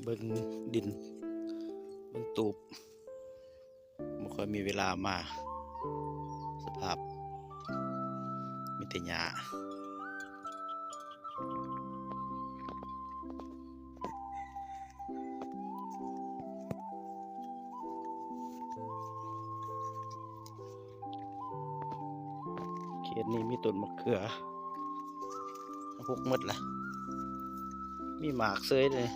ເບິ່ງດິນ ເບິ່ງຕູບ ບໍ່ຄ່ອຍມີເວລາມາ ສະພາບມີແຕ່ຫຍ້າ. ເຂດນີ້ມີຕົ້ນມະເຂືອ ຫົກໝົດລະ ມີໝາກເສີຍເລີຍ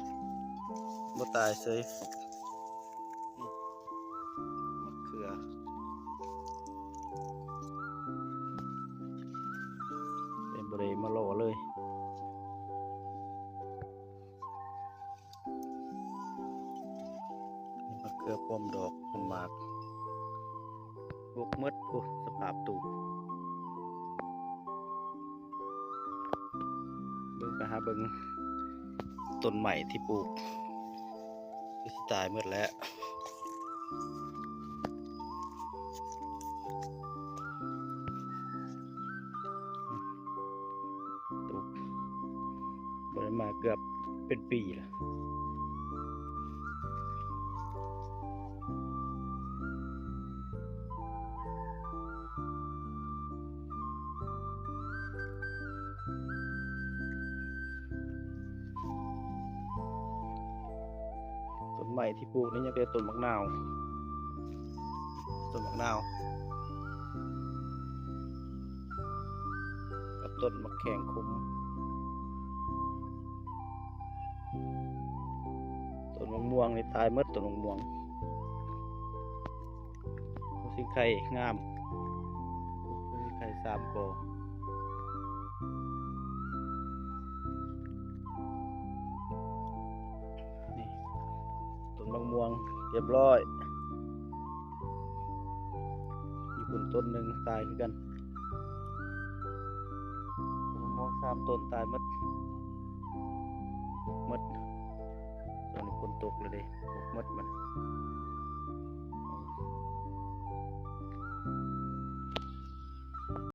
ບໍ່ຕາຍເສີຍ. ມະເຂືອ ແຕ່ບໍ່ໄດ້ມາລໍເລີຍ. ມະເຂືອປ້ອມດອກປ້ອມໝາກ ຫົກໝົດ. ໂອ້ ສະພາບຕູບ ເບິ່ງ ໄປຫາເບິ່ງຕົ້ນໄມ້ທີ່ປູກ ຄືຊິຕາຍໝົດແລ້ວ. ຕູບ ບໍ່ໄດ້ມາເກືອບເປັນປີລະ. ຕົ້ນໄມ້ທີ່ປູກນີ້ຍັງເປັນຕົ້ນໝາກນາວ ຕົ້ນໝາກນາວ ກັບຕົ້ນໝາກແຂ້ງຂົມ. ຕົ້ນໝາກມ່ວງນີ້ຕາຍໝົດ ຕົ້ນໝາກມ່ວງ. ໂອ້ ສິງໄຄງາມ ສິງໄຄສາມກໍ. ນີ້ ຕົ້ນໝາກມ່ວງຮຽບຮ້ອຍ. ຢູ່ພຸ້ນຕົ້ນໜຶ່ງຕາຍຄືກັນ ໝາກມ່ວງສາມຕົ້ນຕາຍໝົດ ໝົດ. ຕອນນີ້ຝົນຕົກແລ້ວເດ້ ໝົດມັນ.